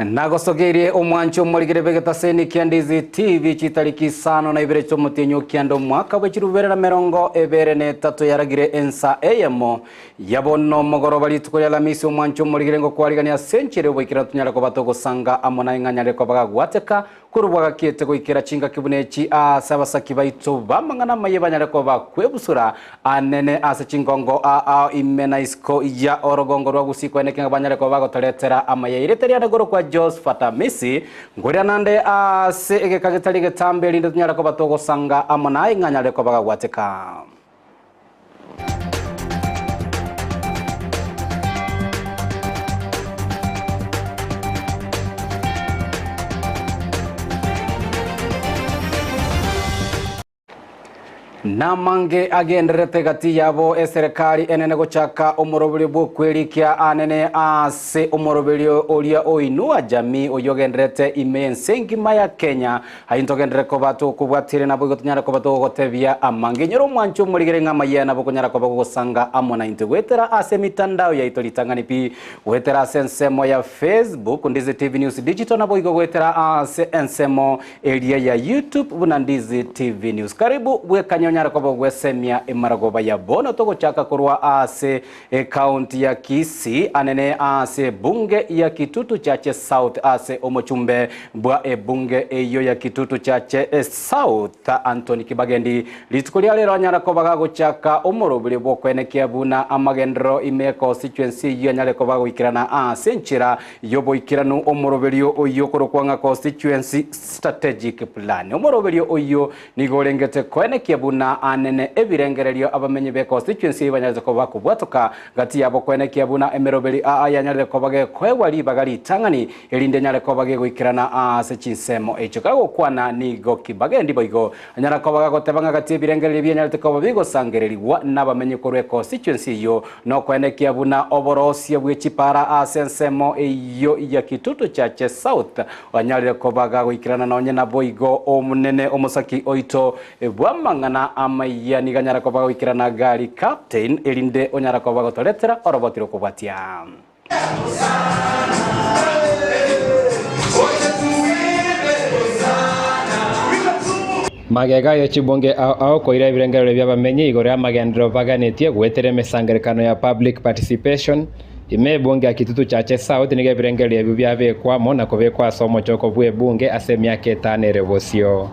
Nagosogeirie omwancho omorigere bw'egetaseni kia Ndizi TV chitariki isano na ibere chi'omotienyi o kianda omwaka bwe chiruberera merongo ebere na etato yaragire ensa eyemo ya bono mogoroba rituko ria Alamisi omwancho omorigere ngokwarigania ase enchera y'oboikeranu tonyare koba togosanga amo naye ng'a nyare koba gagwateka Korwa bwagakiete goikera chingaki buna echi aase abasaki baito b'amang'ana amaye banyare koba kwebusura anene ase chingongo ao ime na isiko ya orogongo rwa Gusii koeneke ng'a banyare koba bagotoretera amaya. Erieta riane korokwa Josphat Amisi, nkoira nande aase egeka getari getambe erinde tonyare koba togosanga amo naye ng'a nyare koba gagwateka. Namange agendererete gati yabo eserekari enene gochaka omoroberio bw'okwerikia anene ase omoroberio oria o Inua Jamii oyio ogendererete ime y'ense engima ya Kenya. Aye ntogenderere koba tokobwatire naboigo tonyare koba togogotebia amange. Inyora omwancho omorigere ng'a amayia nabo okonyara koba gogosanga amo naintwe goetera ase emitandao yaito ritang'ani pi, goetera ase ensemo ya Facebook, Ndizi TV News Digital naboigo goetera ase ensemo eria ya YouTube buna Ndizi TV News. Karibu bwekanye onyare koba ogwesemia emaragoba ya bono togochaka korwa ase Ekaunti ya Kisii anene ase ebunge ya Kitutu Chache South ase omochumbe bwa ebunge eyio ya Kitutu Chache South Anthony Kibagendi rituko ria rero anyara koba gagochaka omorobiri bw'okoenekia buna amagenderero ime constituency eyio anyare koba goikerana ase enchera y'oboikeranu omoroberio oyio okorokwa ng'a Constituency Strategic Plan. Omoroberio oyio Nigo orengete koenekia buna anene ebirengererio abamenyi be constituency banyarete koba kobwatoka gati yabo koenekia buna emeroberi aa yanyarire koba gekoegwa ribaga ritang'ani erinde enyare koba gegoikerana aase chinsemo echio. Kagokwana nigo Kibagendi boigo anyara koba gagoteba ng'a gati ebirengererio bianyarete koba bigosangererigwa nabamenyi korwa econstituency eyio nokoenekia buna oborosia bwe chipara aase ensemo eyio ya Kitutu Chache South Banyarire koba gagoikerana nonye naboigo Omonene omosaki oito bw'amang'ana amaya nigo anyare koba gagoikerana gari captain erinde onyare koba gotoretera oroboti rw'okobwatia. Magega ye chibunge ao ao koira ebirengererio bi'abamenyi igoro y'amagenderero baganetie goetera emesangererekano ya public participation, Ime ebunge ya Kitutu Chache South nigo ebirengererio ebio biabekwa amo na kobekwa ase omochoko bw'ebunge ase emiaka etano ere bosio.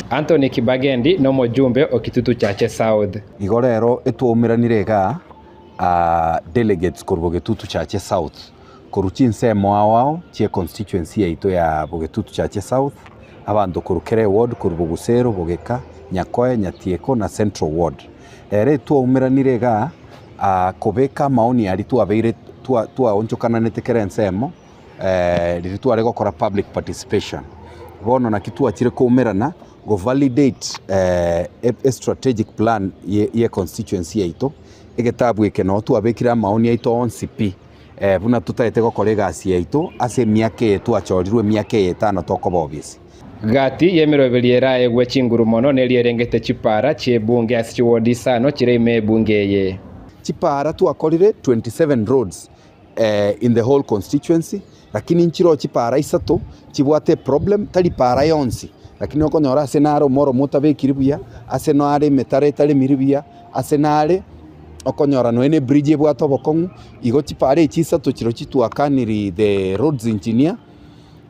Anthony Kibagendi nomojumbe o Kitutu Chache South. Igo rero etwaumeranire igaa delegates korwa Bogetutu Chache South. Korwa chinsemo ao ao chie constituency yaito ya Bogetutu Chache South, abanto korwa kera eward korwa Bogusero, Bogeka, Nyakoe, Nyatieko na Central Ward. Ere etwaumeranire igaa kobeka amaoni aria twabeire twaonchokananete kera ensemo riria tware gokora public participation. Bono naki twachire koumerana go validate e strategic plan ye constituency yaito, egetabu eke noo twabekire amaoni aito onsi pi. Buna totaete gokora egasi yaito ase emiaka eye twachorirwe, emiaka eye etano tokoba obisi. Gati y'emeroberi eraegwe chinguru mono neria erengete chipaara chi'ebunge ase chiwodi isano chire ime y'ebunge eye. Chipaara twakorire 27 roads in the whole constituency, lakini nchiroo chipaara isato chibwate eproblem, tari paara yonsi, lakini okonyora ase nare omoro otabekiri buya, ase nare emetaro etaremiri buya, Ase nare okonyora nonya ne bridge ebwate obokong'u, igo chipara echi isato chirochio twakaniri the roads engineer,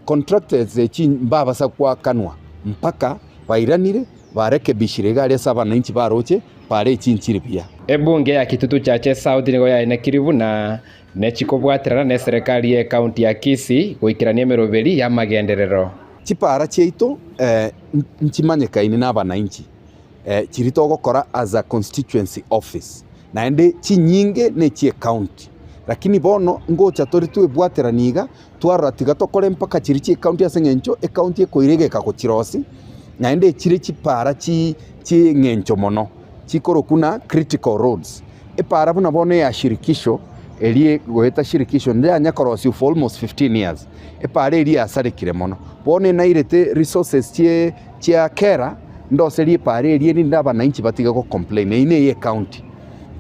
contractors echi mbabasa goakanwa mpaka bairanire barekebishire iga aria ase abananchi baroche para echi nchiri buya. Ebunge ya Kitutu Chache South nigo yaenekiri buna nechikobwaterana neserekari ye ekaunti ya Kisii goikerania emeroberi y'amagenderero. Chipara chiaito nchimanyekaine na abananchi. Chiria togokora as a constituency office, naende chinyinge ne chie county. Lakini bono ngocha tore twebwaterani iga, twarora tiga tokore mpaka chiria chie county ase eng'encho ecounty ekoira egeka gochirosia, naende echire chipara chi chieng'encho mono, chikorokwa buna critical roads. Epara buna bono eya shirikisho, Eria egoeta shirikisho ndeyanya korosigwa for almost 15 years. Epaara eria yasarekire mono. Bono enairete resources chie chia kera ndoserie epaara eria erinde abananchi batige go complain. Eyio neye ecounty.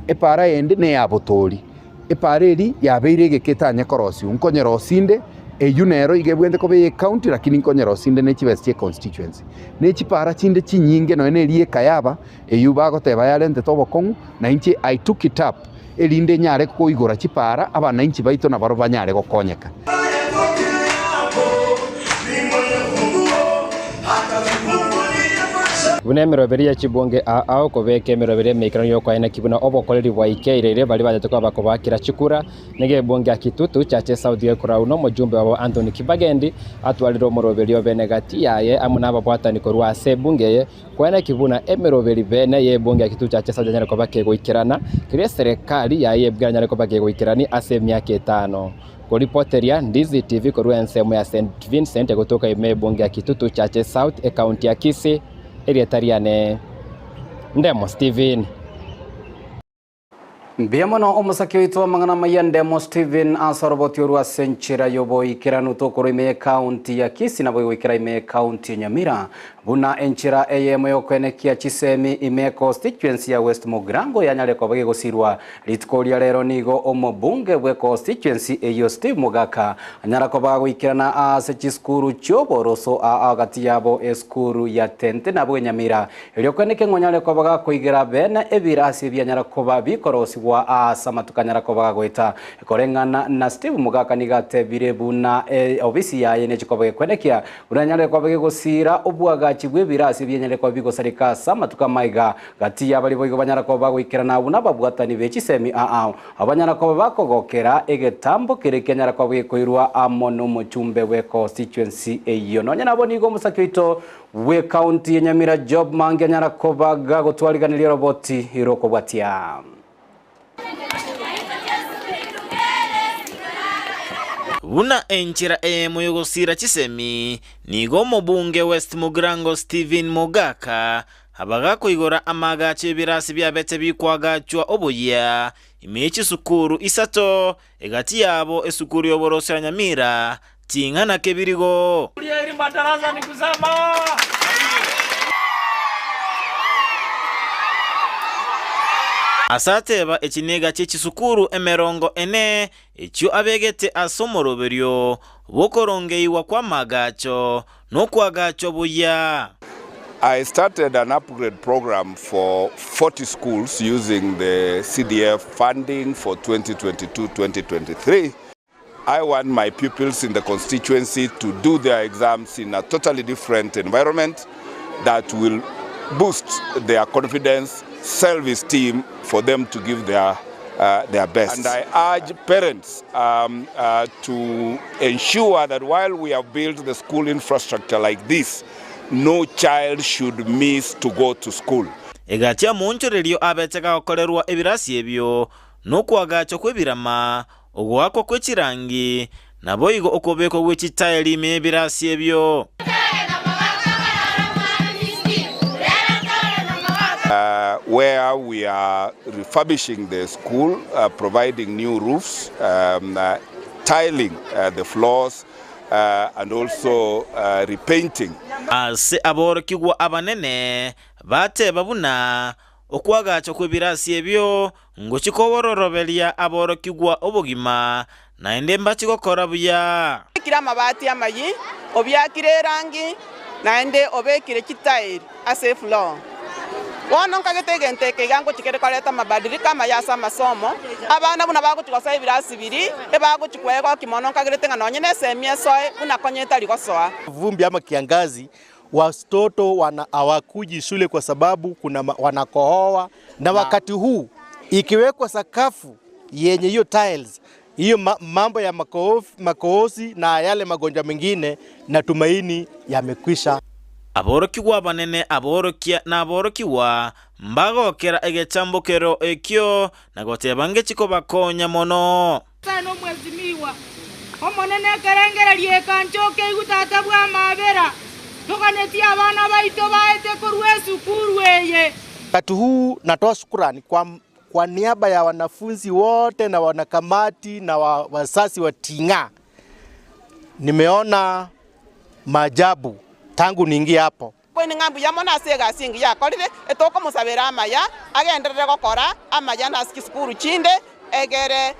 Epaara ende neya botori. Epaara eria yabeire egeka etanye korosigwa, nkonyerosia inde, eyio nero iga ebwenerete koba eye ecounty lakini nkonyerosia inde ne chibesa chie constituency. Ne chipaara chinde chinyinge nonya na eria ekayaba, eyio bagoteba yarentete obokong'u, na inche I took it up erinde nyare koigora chipaara abananchi baito nabarobwo banyare gokonyeka. Buna emeroberi ye chibunge aa ao kobeka emeroberi emeikeranu y'okoeneki buna obokoreri bwaikeire erio baria bachete koba bakobaakera chikura. Nigo ebunge ya Kitutu Chache South gekorau nomojumbe obo Anthony Kibagendi atwarire omoroberi obene gati yaye amo nababwatani korwa ase ebunge eye koeneki buna emeroberi bene y'ebunge ya Kitutu Chache South yanyare koba kegoikerana keria eserekari yaye y'ebunge yanyare koba kegoikerani ase emiaka etano. Koripoteria Ndizi TV korwa ensemo ya St Vincent egotoka ime ebunge ya Kitutu Chache South ecounty ya Kisii erieta riane Ndemo Steven. Mbuya mono omosake oito amang'ana amaya Ndemo Steven ase oroboti orwo ase enchera y'oboikeranu tokorwa ime y'ecounty ya Kisii nabo goikera ime y'ecounty ya Nyamira buna enchera eyemo y'okoenekia chisemi ime constituency ya West Mugirango yanyare koba gegosirwa Rituko ria rero nigo omobunge bwe constituency eyio Steve Mogaka anyara koba goikerana ase chisukuru chi'oboroso aa gati yabo esukuru ya Tente nabo Nyamira erio kweneke ng'onyare koba gakoigera bene ebirasi ebianyara koba bikorosigwa ase amatuko anyara koba gagoeta. Koreng'ana na Steve Mogaka nigo atebire buna obisi yaye nechi koba gekwenekia buna anyare koba gegosira obwagachi bw'ebirasi ebianyare koba bigosareka ase amatuko amaiga Gati y'abaria boigo banyara koba bagoikerana abwo nababwatani be chisemi aa, abanyara koba bakogokera egetambo keria kianyara koba gekoirwa amo nomochumbe bwe constituency eyio. Nonya nabo nigo omosake oito bwe county ya Nyamira Job Mange anyara koba gagotwariganeria oroboti rokobwatia. Buna enchera eyemo y'ogosiira chisemi, nigo omobunge West Mugirango Stephen Mogaka Abagakoigora amaagacho 'ebirasi biabete bikwagachwa oboyia ime ye chisukuru isato, egati yabo esukuru y'oboroso ya Nyamira, ting'ana kebirigo. Ase ateba echi negachi echisukuru emerongo ene echio abegete ase omoroberio bw'okorongeigwa kw'amaagacho nokwagachwa buya. I started an upgrade program for 40 schools using the CDF funding for 2022-2023. I want my pupils in the constituency to do their exams in a totally different environment that will boost their confidence, self-esteem for them to give their uh, their best. And I urge parents um, uh, to ensure that while we have built the school infrastructure like this, no child should miss to go to school. Egachia omoonchorerio abete gagokorerwa ebirasi ebio, na okoagachwa kw'ebirama, ogoakwa kwe chirangi, naboigo okobekwa gwe chitaeli ime y'ebirasi ebio. Where we are refurbishing the school, providing new roofs, tiling the floors and also repainting. Ase aborokigwa abanene bateba buna okoagachwa kw'ebirasi ebio ngochia kobororoberia aborokigwa obogima, naende mbachie gokora buya. Obekire amabati amayia, obiakire erangi, naende obekire chitairi ase efloor. Bono nkagete egento eke iga ngochia kere koreta amabadiliko amaya ase amasomo, abana buna bagochia gosoa ebirasi biria, ebagochia kwegokia mono nkagerete ng'a nonye nesemi esoe buna konya etari gosoa. Vumbi ama kiangazi watoto wana hawakuji shule kwa sababu kuna wanakohoa, na wakati huu ikiwekwa sakafu yenye hiyo tiles hiyo mambo ya makoosi na yale magonjwa mengine natumaini yamekwisha. Aborokigwa abanene, aborokia, na aborokigwa mbagokera egechambokero ekio na goteba ngechi kobakonya mono. Nyasae nomwesimigwa, Omonene ekerengererio ekanchoka eigwe Tata bw'amabera, toganetie abana baito baete korwa esukuru eye. Wakati huu natoa shukrani kwa Kwa niaba ya wanafunzi wote na wanakamati na wazazi wa Ting'a, nimeona maajabu tangu niingie hapo. Kwani ng'a mbuya mono ase egasi engiya akorire, etokomosabera amaya, agenderere gokora amaya nase chisukuru chinde, egere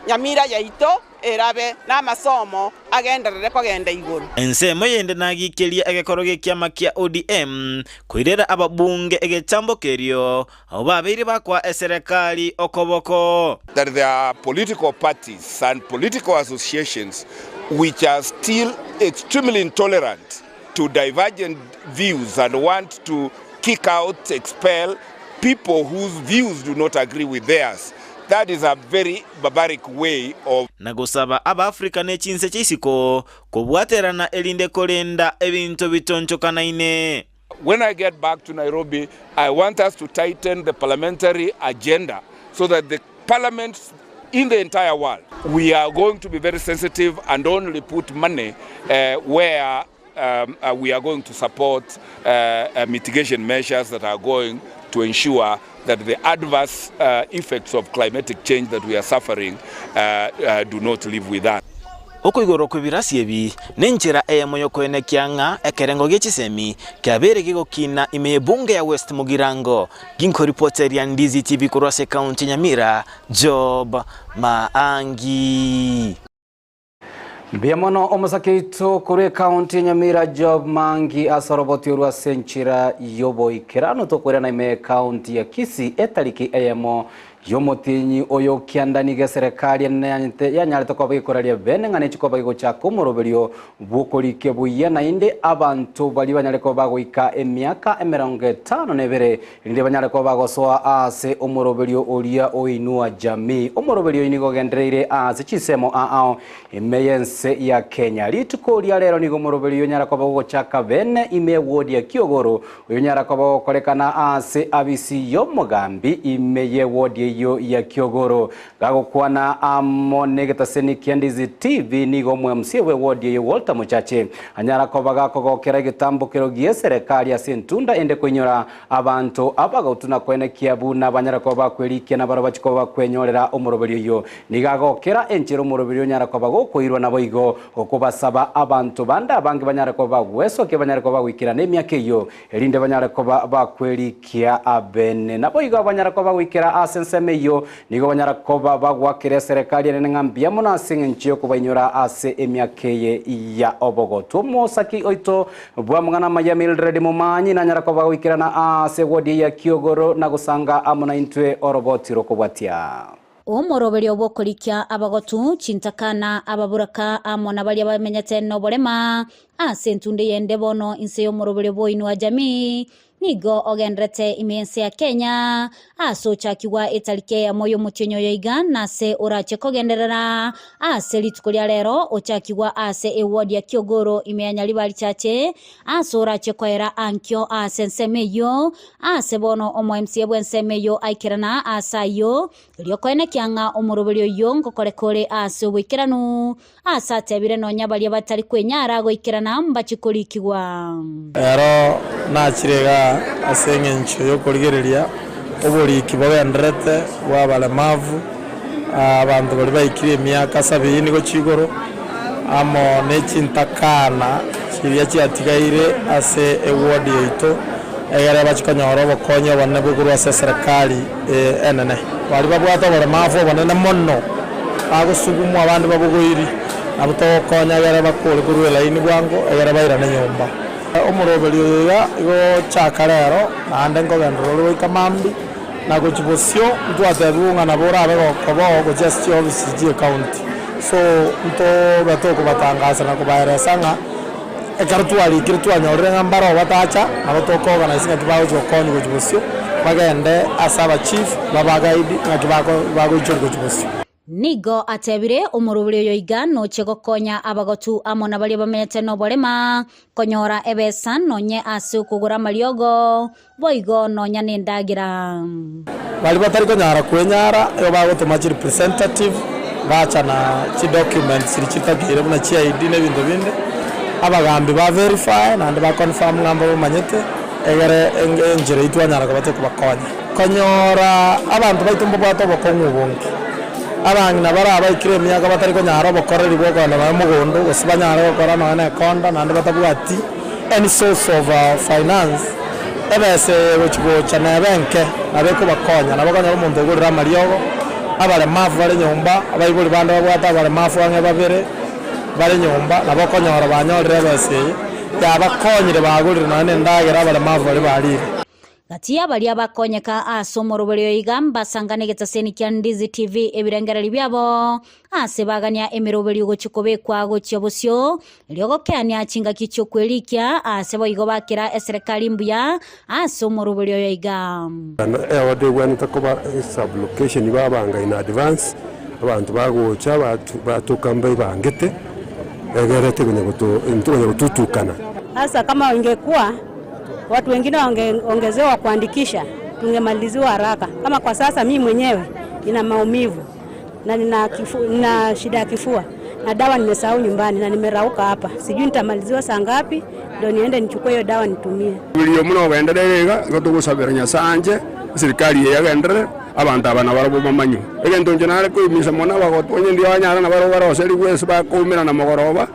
nyamira yaito erabe namasomo agenderere kogenda igoro. Ensemo yende nagikeria egekoro gi'ekiama kia ODM koirera ababunge egechambo kerio, abwo babeire bakoa eserekari okoboko. That there are political parties and political associations which are still extremely intolerant to divergent views and want to kick out, expel people whose views do not agree with theirs. That is a very barbaric way of. Na gosaba Abaafrika ne chinse chia isiko kobwaterana erinde korenda ebinto bitonchokanaine. When I get back to Nairobi, I want us to tighten the parliamentary agenda so that the parliaments in the entire world, we are going to be very sensitive and only put money uh, where um, uh, we are going to support uh, uh, mitigation measures that are going to ensure that the adverse uh, effects of climatic change that we are suffering uh, uh, do not live with us. Okoigorwa kw'ebirasi ebi nenchera eyemo y'okoenekia ng'a ekerengo gie chisemi kiabeire gegokina ime y'ebunge ya West Mugirango. Ginkoripoteria Ndizi TV korwa ase ekaunti ya Nyamira, Job Maangi. Mbuya mono omosake oito korwa ekaunti ya Nyamira Job Maangi ase oroboti orwo ase enchera y'oboikeranu tokoirana ime ekaunti ya Kisii etariki eyemo Y'omotienyi oyo kianda nigo eserekari enene yanyarete koba gekoraria bene ng'a nechi koba gegochaka omoroberio bw'okorikia buya naende abanto baria banyare koba bagoika emiaka emerongo etano na ebere erinde banyare koba bagosoa aase omoroberio oria o Inua Jamii. Omoroberio oyo nigo ogendereire aase chinsemo aao ime y'ense ya Kenya. Rituko ria rero nigo omoroberio oyo onyara koba gogochaka bene ime y'ewodi ya Kiogoro Oyonyara koba ogokorekana aase abisi y'omogambi ime y'ewodi eyio ya Kiogoro. Gagokwana amo negetaseni kia Ndizi TV nigo omo-MCA bw'ewodi eyio Walter Mochache anyara koba gakogokera egetambokero gi'eserekari ase entunda ende koinyora abanto abagautu na koenekia buna banyare koba bakwerikia na barabwo bachie koba bakwenyorera omoroberio oyio. Nigo agokera enchera omoroberio onyara koba gokoirwa naboigo Okobasaba abanto bande abange banyare koba bagwesokia banyare koba bagoikerana emiaka eyio, erinde banyare koba bakwerikia abene. Naboigo abanyare koba bagoikera ase ensemo eyio, nigo banyare koba bagoakera eserekari enene ng'a mbuya mono ase engencho y'okobainyora ase emiaka eye ya obogotu. Omosaki oito bw'amang'ana amaya Mildred Momanyi nanyare koba agoikerana ase ewodi eye ya Kiogoro na gosanga amo naintwe oroboti rokobwatia. Omoroberio bw'okorikia abagotu, chintaka na ababuraka amo na baria bamenyete noborema ase entunde eyende bono inse y'omoroberio bw'Oinua Jamii nigo ogenderete ime y'ense ya Kenya ase ochakigwa etariki eyemo y'omotienyi oyo iga nase orache kogenderera ase rituko ria rero ochakigwa ase eward ya Kiogoro ime ya Nyaribari Chache ase orache koera ankio ase ensemo eyio ase bono omo MCA bw'ensemo eyio aikerana ase ayio Erio koenekia ng'a omoroberio oyio ngokoreka ore aase oboikeranu, aase atebire nonya baria batari kwenyara goikerana mbachie korikigwa. Ero nachire igaa ase engencho y'okorigereria oboriki bogendererete bw'abaremavu, abanto baria baikire emiaka sabini gochia igoro, amo ne chintakana chiria chiatigaire ase eward yaito, egere bachie konyora obokonyi obonene bokorwa ase eserekari enene. Baria babwate oboremafu obonene mono, bagosugumwa abande babogoiri, nabwo togokonya egere bakore korwa elaini bwango, egere bairane nyomba. Omoroberio oyo iga igo ogochaka rero, naende nkogenderera ore goika mambia, na gochia bosio ntwatebigwe ng'a nabo orabe gokobao gochia ase chiofisi chi'ecounty. So ntobe tokobatangasera na kobaeresa ng'a Ekero twarikire twanyorire ng'a mbaroo batacha, nabo tokoorganize ng'aki bagochia gokonywa gochia bosio, bagende ase abachief babaguide ng'aki bagoichoria gochia bosio. Nigo atebire, Omorobori oyo iga noche gokonya abagotu amo na baria bamenyete noborema, konyora ebesa nonye ase okogora amariogo, boigo nonya nendagera. Baria batari konyara kwenyara igo bagotoma chirepresentative bacha na chidocuments chiria chitakeire buna chi ID na ebinto binde, abagambi ba verify naende ba confirm ng'a mbabamanyete, Egere enchera eyio twanyara koba tokobakonya. Konyora abanto baito mbabwate obokong'u obonge. Abang'ina bare abaikire emiaka batari konyara obokoreri bwa okogenda nonya mogondo, gose banyare gokora nonya na ekonda naende batabwati any source of finance, ebesa eye egochi gocha nebe enke, nabo ekobakonya. Nabo okonyora omonto ogorire amariogo, abaremafu bare nyomba, abaibori bande babwate abaremafu ang'e babere bare nyomba, nabo okonyora banyorire ebesa eye. Yabakonyire bagorire nonya nendagera abaremavu baria barire. Gati y'abaria bakonyeka ase omoroberio iga mbasangane egetaseni kia Ndizi TV ebirengererio biabo ase bagania emeroberio gochia kobekwa gochia bosio erio gokeania chingaki chi'okwerikia ase boigo bakera eserekari mbuya ase omoroberio oyo iga. Eorder egwenerete koba esublocation babanga in advance, abanto bagocha batoka mbaibangete. Egere tekonya gotutukana. Sasa kama ingekuwa watu wengine wangeongezewa kuandikisha tungemaliziwa haraka. Kama kwa sasa mimi mwenyewe nina maumivu na nina, nina shida ya kifua na dawa nimesahau nyumbani na nimerauka hapa, sijui nitamaliziwa saa ngapi ndio niende nichukue hiyo dawa nitumie. Oborio buna ogenderere iga, igo togosabera Nyasae anche, eserikari eye egenderere, abanto aba nabarabwo bamanywe. Egento inche nare koimisa mono abagotu onye ndiyo banyare nabarabwo baroserigwe ase bakoumerana mogoroba.